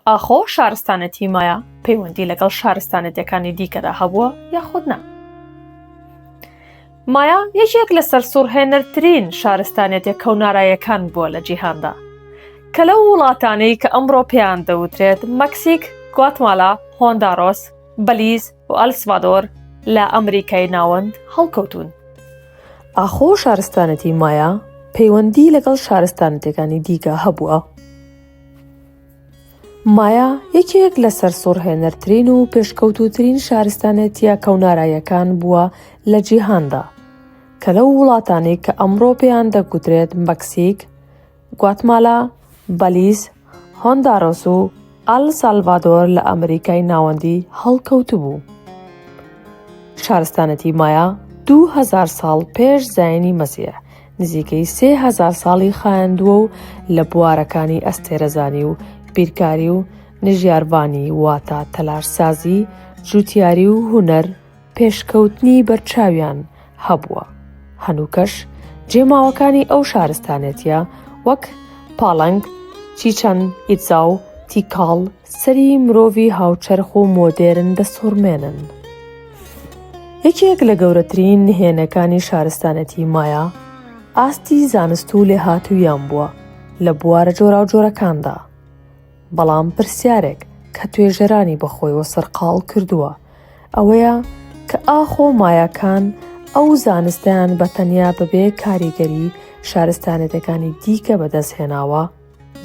ئاخۆ شارستانێتی مایا پەیوەندی لەگەڵ شارستانێتیەکانی دیکەدا هەبووە یاخود نا؟ مایا یەکێک لە سەرسوڕهێنەرترین شارستانێتە کەونارایەکان بووە لە جیهاندا کە لەو وڵاتانەی کە ئەمڕۆ پێیان دەوترێت مەکسیک، گواتمالا، هۆندارۆس، بەلیز و ئەلسڤادۆر لە ئەمریکای ناوەند هەڵکەوتوون. ئاخۆ شارستانێتی مایا پەیوەندی لەگەڵ شارستانێتەکانی دیکە هەبووە؟ مایا یەکێک لە سەرسوڕهێنەرترین و پێشکەوتووترین شارستانێتییە کەوناراییەکان بووە لە جیهاندا، کە لەو وڵاتانەی کە ئەمڕۆ پێیان دەگوترێت مەکسیک، گواتمالا، بەلیز، هۆندارۆس و ئەل سالڤادۆر لە ئەمریکای ناوەندی هەڵکەوتبوو. شارستانێتی مایا 2000 ساڵ پێش زایینی مەسیح نزیکەی 3000 ساڵی خایاندووە و لە بوارەکانی ئەستێرەزانی و بیرکاری و نژیارڤانی واتە تەلارسازی، جوتیاری و هونەر پێشکەوتنی بەرچاویان هەبووە. هەنووکەش جێماوەکانی ئەو شارستانێتیە وەک پاڵنگ، چیچەن ئیتزا و تیکاڵ سەری مرۆڤی هاوچەرخ و مۆدێرن دەسوڕمێنن. یەکێک لە گەورەترین نهێنەکانی شارستانێتی مایا ئاستی زانست و لێهاتوویان بووە لە بوارە جۆراوجۆرەکاندا. بەڵام پرسیارێک کە توێژەرانی بەخۆیەوە سەرقاڵ کردووە ئەوەیە کە ئاخۆ مایاکان ئەو زانستەیان بە تەنیا بەبێ کاریگەری شارستانێتەکانی دیکە بەدەست هێناوە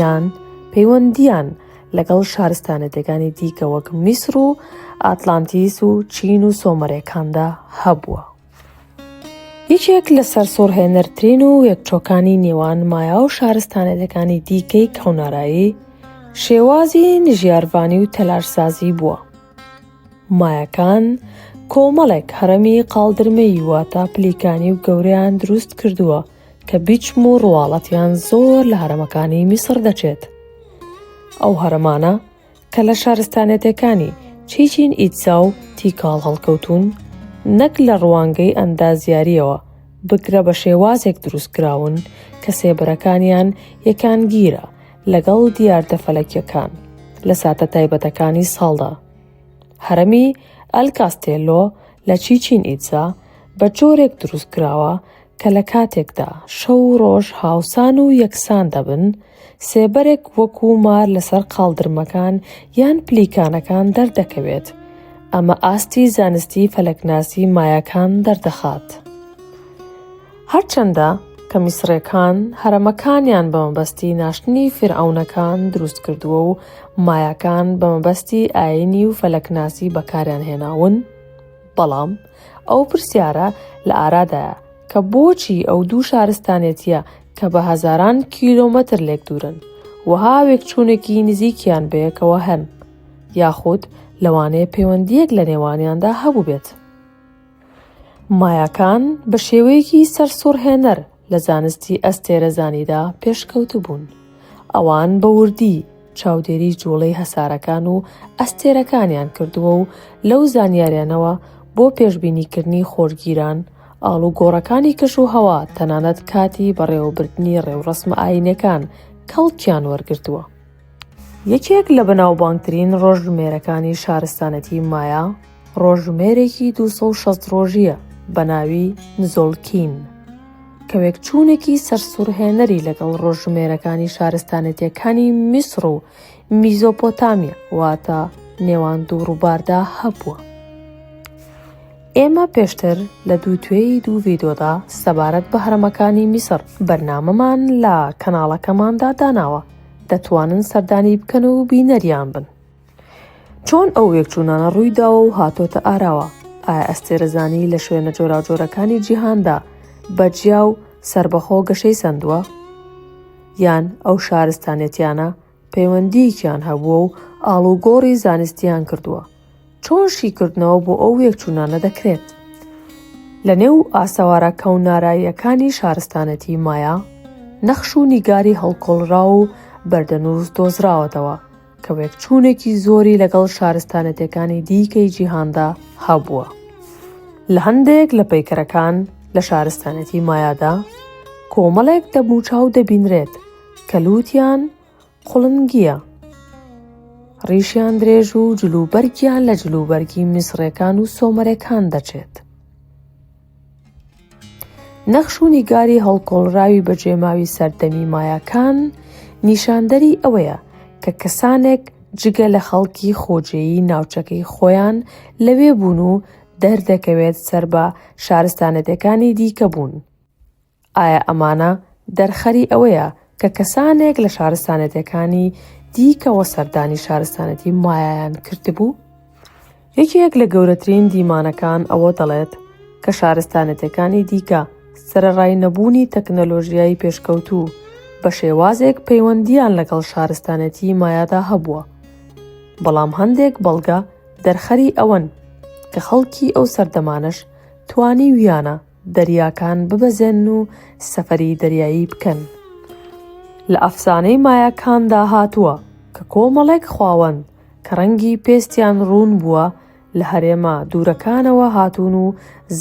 یان پەیوەندییان لەگەڵ شارستانێتەکانی دیکە وەک میسر و ئاتلانتیس و چین و سۆمەرەکاندا هەبووە. یەکێک لە سەرسوڕهێنەرترین و وێکچۆکانی نێوان مایا و شارستانێتەکانی دیکەی کەونارایی، شێوازی نژیارڤانی و تەلارسازی بووە. مایاکان کۆمەڵێک هەڕەمی قاڵدرمەیی واتە پلیکانی و گەورەیان دروست کردووە کە بیچم و ڕواڵەتیان زۆر لە هەرەمەکانی میسڕ دەچێت. ئەو هەرەمانە کە لە شارستانێتەکانی چیچین ئیتزا و تیکاڵ هەڵکەوتوون، نەک لە ڕوانگەی ئەندازیارییەوە، بگرە بە شێوازێک دروستکراون کە سێبەرەکانیان یەکانگیرە لەگەڵ دیاردە فەلەکیەکان لە ساتە تایبەتەکانی ساڵدا. هەرەمی ئەلکاستێلۆ لە چیچین ئیتزا بە جۆرێک دروستکراوە کە لە کاتێکدا شەو و ڕۆژ هاوسان و یەکسان دەبن، سێبەرێک وەکوو مار لەسەر قاڵدرمەکان یان پلیکانەکان دەردەکەوێت، ئەمە ئاستی زانستی فەلەکناسی مایاکان دەردەخات. هەرچەندە کە میسڕیەکان هەرەمەکانیان بە مەبەستی ناشتنی فیرعەونەکان دروست کردووە و مایاکان بە مەبەستی ئایینی و فەلەکناسی بەکاریان هێناون، بەڵام ئەو پرسیارە لە ئارادایە کە بۆچی ئەو دوو شارستانێتییە کە بە هەزاران کیلۆمەتر لێک دوورن، وەها وێکچوونێکی نزیکیان بەیەکەوە هەن، یاخود لەوانەیە پەیوەندییەک لە نێوانیاندا هەبووبێت. مایاکان بە شێوەیەکی سەرسوڕهێنەر لە زانستی ئەستێرەزانیدا پێشکەوتبوون. ئەوان بە وردی چاودێری جووڵەی هەسارەکان و ئەستێرەکانیان کردووە و لەو زانیاریانەوە بۆ پێشبینیکردنی خۆرگیران، ئاڵوگۆڕەکانی کەشوهەوا، تەنانەت کاتی بەڕێوەبردنی ڕێوڕەسمە ئایینیەکان کەڵکیان وەرگرتووە. یەکێک لە بەناوبانگترین ڕۆژژمێرەکانی شارستانێتی مایا، ڕۆژژمێرێکی 260 ڕۆژییە بە ناوی نزۆلکین، کە وێکچوونێکی سەرسوڕهێنەری لەگەڵ ڕۆژژمێرەکانی شارستانێتییەکانی میسڕ و میزۆپۆتامیا واتە نێوان دوو ڕووباردا هەبووە. ئێمە پێشتر لە دوو توێی دوو ڤیدۆدا سەبارەت بە هەرەمەکانی میسڕ بەرنامەمان لە کەناڵەکەماندا داناوە، دەتوانن سەردانی بکەن و بینەریان بن. چۆن ئەو وێکچوونانە ڕووی داوە و هاتۆتە ئاراوە؟ ئایا ئەستێرەزانی لە شوێنە جۆراوجۆرەکانی جیهاندا بە جیا و سەربەخۆ گەشەی سەندووە؟ یان ئەو شارستانێتیانە پەیوەندییەکیان هەبووە و ئاڵوگۆڕی زانستییان کردووە؟ چۆن شیکردنەوە بۆ ئەو وێکچوونانە دەکرێت؟ لە نێو ئاسەوارە کەوناراییەکانی شارستانێتی مایا، نەخش و نیگاری هەڵکۆڵراو و بەردەنووس دۆزراوەتەوە کە وێکچوونێکی زۆری لەگەڵ شارستانێتیەکانی دیکەی جیهاندا هەبووە. لە هەندێک لە پەیکەرەکان لە شارستانێتی مایادا کۆمەڵێک دەموچاو دەبینرێت کە لووتیان قوڵنگییە. ڕیشیان درێژ و جلوبەرگیان لە جلوبەرگی میسڕیەکان و سۆمەرەکان دەچێت. نەخش و نیگاری هەڵکۆڵراوی بەجێماوی سەردەمی مایاکان نیشاندەری ئەوەیە کە کەسانێک جگە لە خەڵکی خۆجێیی ناوچەکەی خۆیان لەوێ بوون و دەردەکەوێت سەر بە شارستانێتەکانی دیکە بوون. ئایا ئەمانە دەرخەری ئەوەیە کە کەسانێک لە شارستانێتەکانی دیکەوە سەردانی شارستانێتی مایایان کردبوو؟ یەکێک لە گەورەترین دیمانەکان ئەوە دەڵێت کە شارستانێتەکانی دیکە سەرەڕای نەبوونی تەکنەلۆژیای پێشکەوتوو بە شێوازێک پەیوەندییان لەگەڵ شارستانێتی مایادا هەبووە بەڵام هەندێک بەڵگە دەرخەری ئەوەن کە خەڵکی ئەو سەردەمانەش توانیویانە دەریاکان ببەزێنن و سەفەری دەریایی بکەن. لە ئەفسانەی مایاکاندا هاتووە کە کۆمەڵێک خواوەند کە ڕەنگی پێستیان ڕوون بووە لە هەرێمە دوورەکانەوە هاتوون و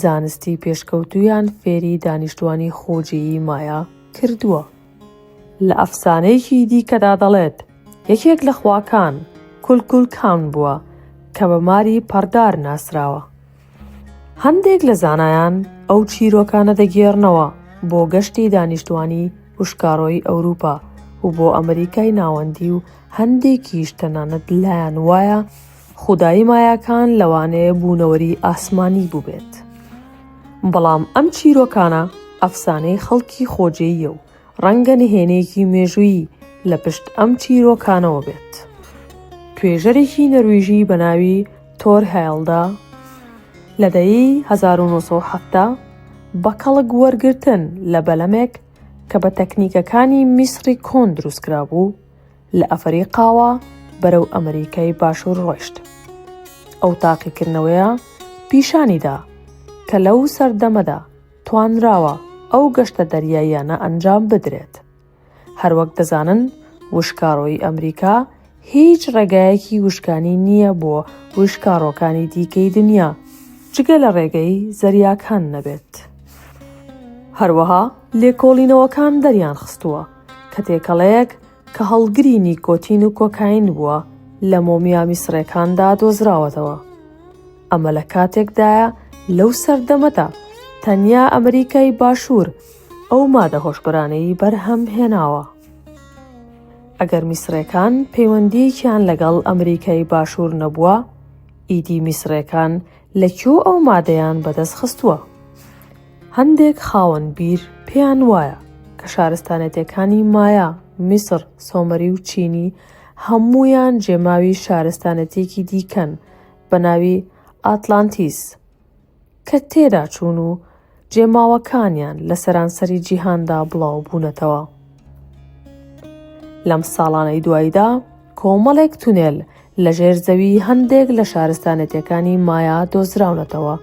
زانستی پێشکەوتوویان فێری دانیشتوانی خۆجێیی مایا کردووە. لە ئەفسانەیەکی دیکەدا دەڵێت یەکێک لە خواکان کولکولکان بووە کە بە ماری پەڕدار ناسراوە. هەندێک لە زانایان ئەو چیرۆکانە دەگێڕنەوە بۆ گەشتی دانیشتوانی وشکاڕۆیی ئەوروپا و بۆ ئەمریکای ناوەندی و هەندێکیش تەنانەت لایان وایە خودای مایاکان لەوانەیە بوونەوەری ئاسمانی بووبێت. بەڵام ئەم چیرۆکانە ئەفسانەی خەڵکی خۆجێییە و ڕەنگە نهێنییەکی مێژوویی لە پشت ئەم چیرۆکانەوە بێت. توێژەرێکی نەرویژی بە ناوی تۆر هایڵدا لە دەیەی 1970 بە کەڵک وەرگرتن لە بەلەمێک کە بە تەکنیکەکانی میسڕی کۆن دروستکرابوو، لە ئەفەریقاوە بەرەو ئەمریکای باشوور ڕۆیشت. ئەو تاقیکردنەوەیە پیشانی دا کە لەو سەردەمەدا توانراوە ئەو گەشتە دەریاییانە ئەنجام بدرێت. هەروەک دەزانن وشکاڕۆیی ئەمریکا هیچ ڕێگایەکی وشکانی نییە بۆ وشکاڕۆکانی دیکەی دنیا جگە لە ڕێگەی زەریاکان نەبێت. هەروەها لێکۆڵینەوەکان دەریانخستووە کە تێکەڵەیەک کە هەڵگری نیکۆتین و کۆکاین بووە لە مۆمیا میسڕیەکاندا دۆزراوەتەوە. ئەمە لە کاتێکدایە لەو سەردەمەدا تەنیا ئەمریکای باشوور ئەو مادە هۆشبەرانەی بەرهەم هێناوە. ئەگەر میسڕیەکان پەیوەندییەکیان لەگەڵ ئەمریکای باشوور نەبووە، ئیدی میسڕیەکان لە کوێ ئەو مادەیان بەدەست خستووە؟ هەندێک خاوەن بیر پێیان وایە کە شارستانێتیەکانی مایا، میسڕ، سۆمەری و چینی هەموویان جێماوی شارستانێتیەکی دیکەن بە ناوی ئاتلانتیس کە تێدا چوون و جێماوەکانیان لە سەرانسەری جیهاندا بڵاو بوونەتەوە. لەم ساڵانەی دواییدا کۆمەڵێک تونێل لە ژێر زەوی هەندێک لە شارستانێتیەکانی مایا دۆزراونەتەوە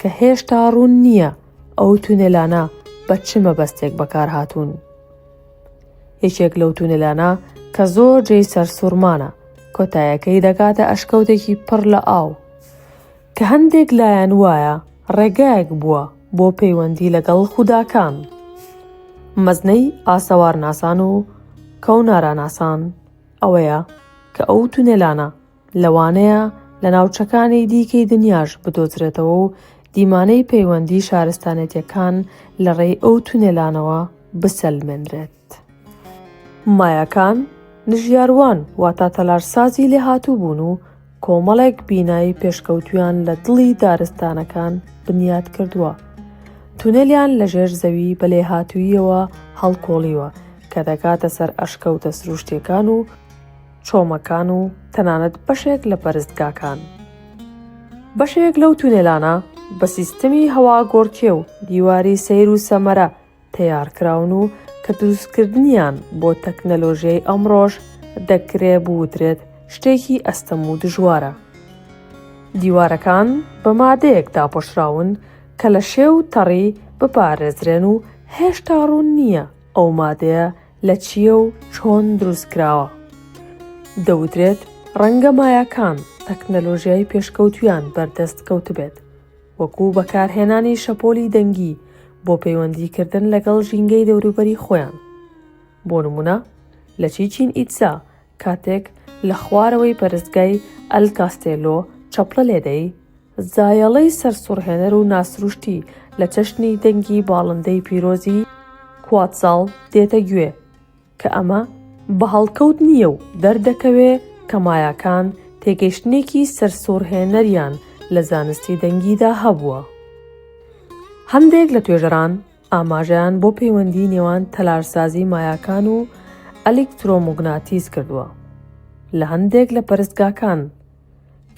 کە هێشتا ڕوون نییە ئەو تونێلانە بە چ مەبەستێک بەکارهاتوون. یەکێک لەو تونێلانە کە زۆر جێی سەرسوڕمانە، کۆتایەکەی دەگاتە ئەشکەوتێکی پڕ لە ئاو، کە هەندێک لایان وایە ڕێگایەک بووە بۆ پەیوەندی لەگەڵ خوداکان. مەزنەی ئاسەوارناسان و کەوناراناسان ئەوەیە کە ئەو تونێلانە لەوانەیە لە ناوچەکانی دیکەی دنیاش بدۆزرێتەوە و دیمانەی پەیوەندی شارستانێتیەکان لە ڕێی ئەو تونێلانەوە بسەلمێنرێت. مایاکان نژیاروان واتا تەلارسازی لێهاتوو بوون و کۆمەڵێک بینای پێشکەوتوویان لە دڵی دارستانەکان بنیات کردووە. تونێلیان لە ژێر زەوی بە لێهاتووییەوە هەڵکۆڵیوە کە دەگاتە سەر ئەشکەوتە سروشتییەکان و چۆمەکان و تەنانەت بەشێک لە پەرستگاکان. بەشێک لەو تونێلانە بە سیستمی هەواگۆڕکێ و دیواری سەیر و سەمەرە تەیار کراون و کە دروستکردنیان بۆ تەکنەلۆژیای ئەمڕۆش دەکرێ بوترێت شتێکی ئەستەم و دژوارە. دیوارەکان بە مادەیەک داپۆشراون کە لە شێ و تەڕی بپارێزرێن و هێشتا ڕوون نییە ئەو مادەیە لە چییە و چۆن دروستکراوە. دەوترێت ڕەنگە مایاکان تەکنەلۆژیای پێشکەوتوویان بەردەست کەوتبێت، وەکو بەکارهێنانی شەپۆلی دەنگی بۆ پەیوەندیکردن لەگەڵ ژینگەی دەوروبەری خۆیان. بۆ نموونە لە چیچین ئیتزا کاتێک لە خوارەوەی پەرستگای ئەلکاستێلۆ چەپڵە لێدەی، زایەڵەی سەرسوڕهێنەر و ناسروشتی لە چەشنی دەنگی باڵندەی پیرۆزی کواتزاڵ دێتە گوێ، کە ئەمە بە هەڵکەوت نییە و دەردەکەوێ کە مایاکان تێگەیشتنێکی سەرسوڕهێنەریان لە زانستی دەنگیدا هەبووە. هەندێک لە توێژەران ئاماژەیان بۆ پەیوەندی نێوان تەلارسازی مایاکان و ئەلیکترۆموگناتیس کردووە. لە هەندێک لە پەرستگاکان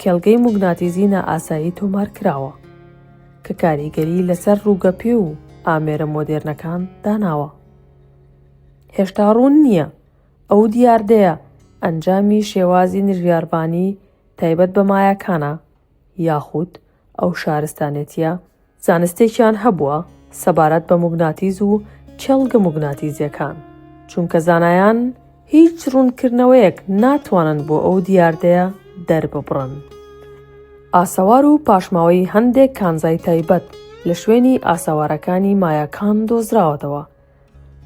کێڵگەی موگناتیزی نائاسایی تۆمار کراوە کە کاریگەری لەسەر ڕووگەپێ و ئامێرە مۆدێرنەکان داناوە. هێشتا ڕوون نییە ئەو دیاردەیە ئەنجامی شێوازی نژیارڤانی تایبەت بە مایاکانە یاخود ئەو شارستانێتییە زانستێکیان هەبووە سەبارەت بە موگناتیز و کێڵگە موگناتیزیەکان، چونکە زانایان هیچ ڕوونکردنەوەیەک ناتوانن بۆ ئەو دیاردەیە دەرببڕن. ئاسەوار و پاشماوەی هەندێک کانزای تایبەت لە شوێنی ئاسەوارەکانی مایاکان دۆزراوەتەوە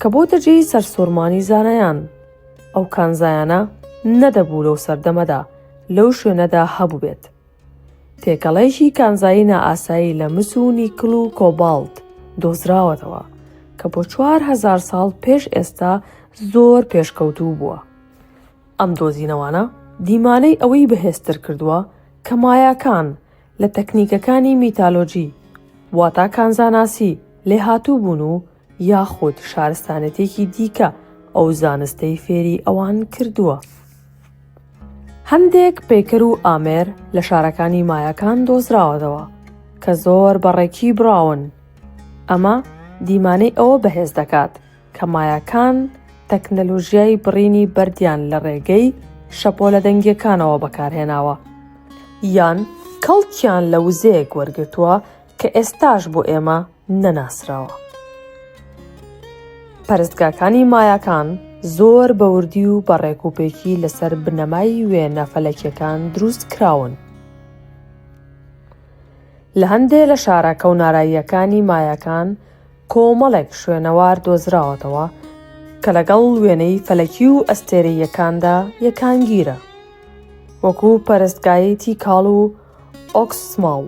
کە بۆتە جێی سەرسوڕمانی زانایان، ئەو کانزایانە نەدەبوو لەو سەردەمەدا لەو شوێنەدا هەبووبێت. تێکەڵەیەکی کانزایی نائاسایی لە مس و نیکل و کۆباڵت دۆزراوەتەوە کە بۆ 4000 ساڵ پێش ئێستا زۆر پێشکەوتوو بووە. ئەم دۆزینەوانە دیمانەی ئەوەی بەهێزتر کردووە کە مایاکان لە تەکنیکەکانی میتالۆجی واتا کانزاناسی لێهاتوو بوون و یاخود شارستانێتێکی دیکە ئەو زانستەی فێری ئەوان کردووە. هەندێک پەیکەر و ئامێر لە شارەکانی مایاکان دۆزراوەتەوە کە زۆر بە ڕێکی بڕاون. ئەمە دیمانەی ئەوە بەهێز دەکات کە مایاکان تەکنەلۆژیای بڕینی بەردیان لە ڕێگەی شەپۆلە دەنگییەکانەوە بەکارهێناوە یان کەڵکیان لە وزەیەک وەرگرتووە کە ئێستاش بۆ ئێمە نەناسراوە. پەرستگاکانی مایاکان زۆر بە وردی و بە ڕێکوپێکی لەسەر بنەمای وێنە فەلەکیەکان دروست کراون. لە هەندێ لە شارە کەوناراییەکانی مایاکان کۆمەڵێک شوێنەوار دۆزراوەتەوە کە لەگەڵ وێنەی فەلەکی و ئەستێرەییەکاندا یەکانگیرە، وەکو پەرستگای تیکاڵ و ئۆکسماڵ.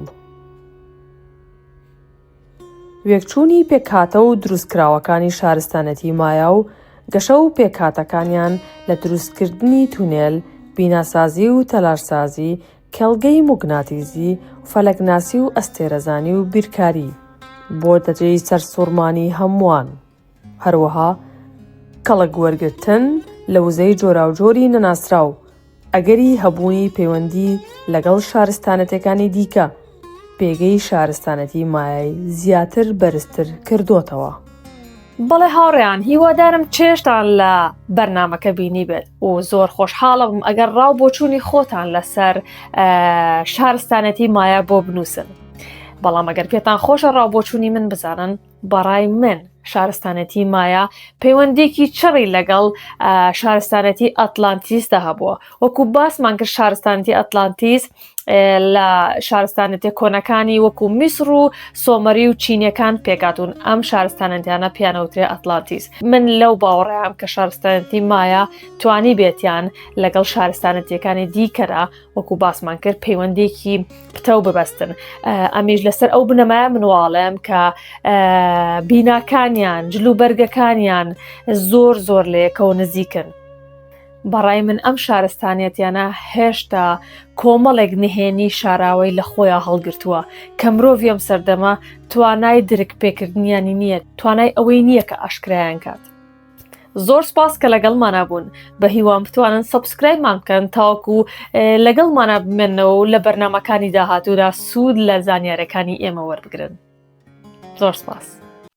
وێکچوونی پێکهاتە و دروستکراوەکانی شارستانێتی مایا و گەشە و پێکهاتەکانیان لە دروستکردنی تونێل، بیناسازی و تەلارسازی، کێڵگەی موگناتیزی، فەلەکناسی و ئەستێرەزانی و بیرکاری، بۆتە جێی سەرسوڕمانی هەمووان. هەروەها کەڵک وەرگرتن لە وزەی جۆراوجۆری نەناسراو، ئەگەری هەبوونی پەیوەندی لەگەڵ شارستانەتەکانی دیکە، پێگەی شارستانەتی مایای زیاتر بەرزتر کردۆتەوە. بەڵێ هاوڕێیان هیوادارم چێژتان لە بەرنامەکە بینیبێت و زۆر خۆشحاڵەبم ئەگەر ڕاو بۆچوونی خۆتان لەسەر شارستانەتی مایا بۆ بنووسن. بەڵام ئەگەر پێتان خۆشە ڕاو بۆچوونی من بزانن بەڕای من شارستانێتی مایا پەیوەندیکی چڕی لەگەڵ شارستانێتی ئەتلانتیسدا هەبووە وەکو باسمان کرد شارستانێتی ئەتلانتیس لە شارستانێتە کۆنەکانی وەکو میسر و سۆمەری و چینیەکان پێکاتون ئەم شارستانەتیانە پیانەوترێ ئەتلانتیس من لەو باوەڕیان کە شارستانەتی مایا توانی بێتیان لەگەڵ شارستانەتیەکانی دیکەرا وەکو باسمان کرد پەیوەندێکی پتەو ببەستن ئەمیش لەسەر ئەو بنەمایە من واڵێم کە بیناکانیان جل و بەرگەکانیان زۆر زۆر لە یەکەوە نزیکن. بەڕای من ئەم شارستانیەتیانە هێشتا کۆمەڵێک نهێنی شاراوەی لە خۆیان هەڵگرتووە کە مرۆڤی ئەم سەردەمە توانای درک پێکردنیانی نییە توانای ئەوەی نییە کە ئاشکرایان کات. زۆر سپاس کە لەگەڵمانا بوون بە هیوام بتوانن subscribe مان بکەن تاوەکو لەگەڵمانە بمێنەوە و لە بەرنمەکانی داهاتوودا سوود لە زانیارەکانی ئێمە وەربگرن زۆر سپاس.